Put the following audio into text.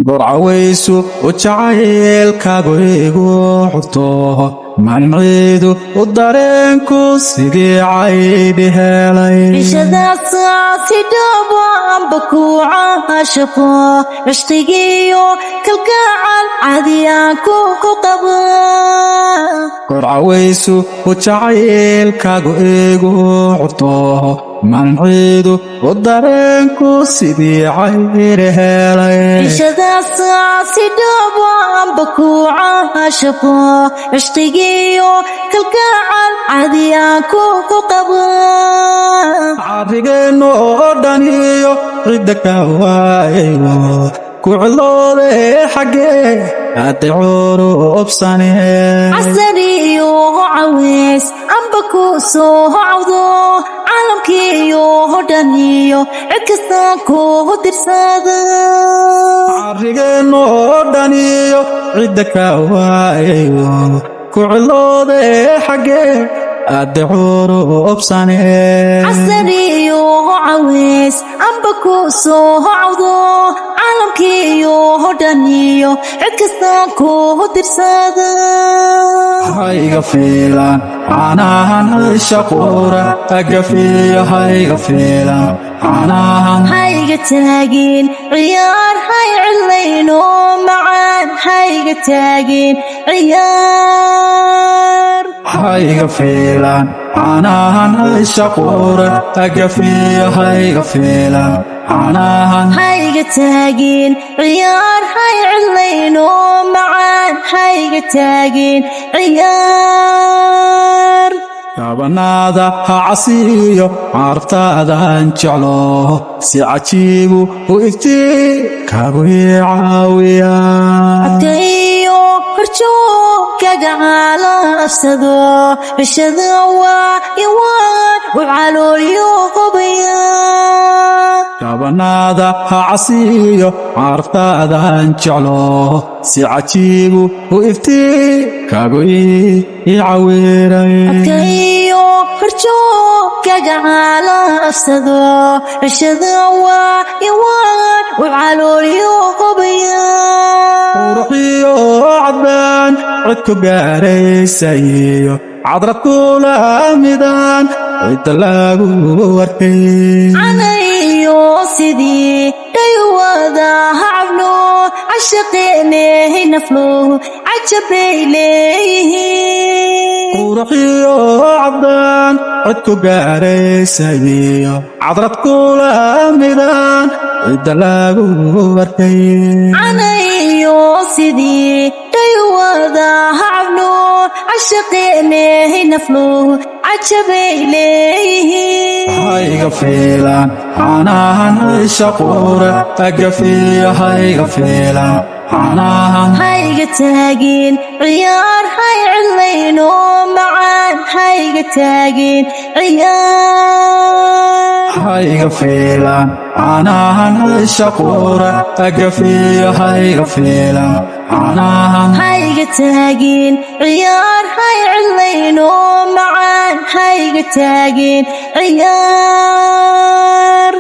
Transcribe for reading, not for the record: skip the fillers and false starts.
Gorcawaysu u jacaylkaagu igu xurto, maalin ciidu u dareenku sidii caybi helay. Cishadaasaasi dhabo amba ku caashaqo, cishqigiyo kalgacal cadiyaan ku qabo. Gorcawaysu u jacaylkaagu igu xurto, maalin ciidu u dareenku sidii cayri helay. Cishadaasaasi dhabo amba ku caashaqo, cishqigiyo kalgacal cadiyaan ku qabo. Carrigeenno oo dhan iyo cidda ka waayayo ku ciloode, xaggee hadday curubsane. Casariyo caweys amba ku soo cawdo, caalamkiiyo dhan iyo cid kastaan ku dirsada. Carrigeenno oo dhan iyo cidda ka waayayo ku ciloode, xaggee hadday curubsane. Casariyo caweys amba ku soo cawdo, caalamkiiyo dhan iyo cid kastaan ku dirsada. Hayga fiilan canahan shaquura agafiyo, hayga fiilan canahan. Hayga taagin ciyaar, hay cilayno macaan, hayga taagin ciyaar. Hayga fiilan canahan shaquura agafiyo, hayga fiilan canahan. Hayga taagin ciyaar, hay cilayno macaan, hayga taagin ciyaar. Kabanaada ha casiiyo carabtaadan jeclo, si cajiibu u iftii kaagu ii caawiya. Codka iyo horjoogkaga calaabsado, cishada waa iwaan u caloolyo qobaya. Kabanaada ha casiiyo carabtaadan jeclo, si cajiibu u iftii kaagu ii cawiray. Codka iyo horjoogkaga calaabsado, cishada waa iwaan u caloolyo qobaya. Quruxiyo caddaan cid ku gaaraysayo, cadrad kula midaan cidda lagu arkay. Canayo sidii dhaywada cabno, cashaqeenehay naflo cajabay leeyihiin. Quruxiyo caddaan cid ku gaaraysayo, cadrad kula midaan cidda lagu arkay. Canayo sidii dhaywada cabno, cashaqeenehay naflo cajabay leeyihiin. Hayga fiilan canahan shaquura agafiyo, hayga fiilan canahan. Hayga taagin ciyaar, hay cilayno macaan, hayga taagin ciyaar. Hayga fiilan canahan shaquura agafiyo, hayga fiilan canahan. Hayga taagin ciyaar, hay cilayno macaan, hayga taagin ciyaar.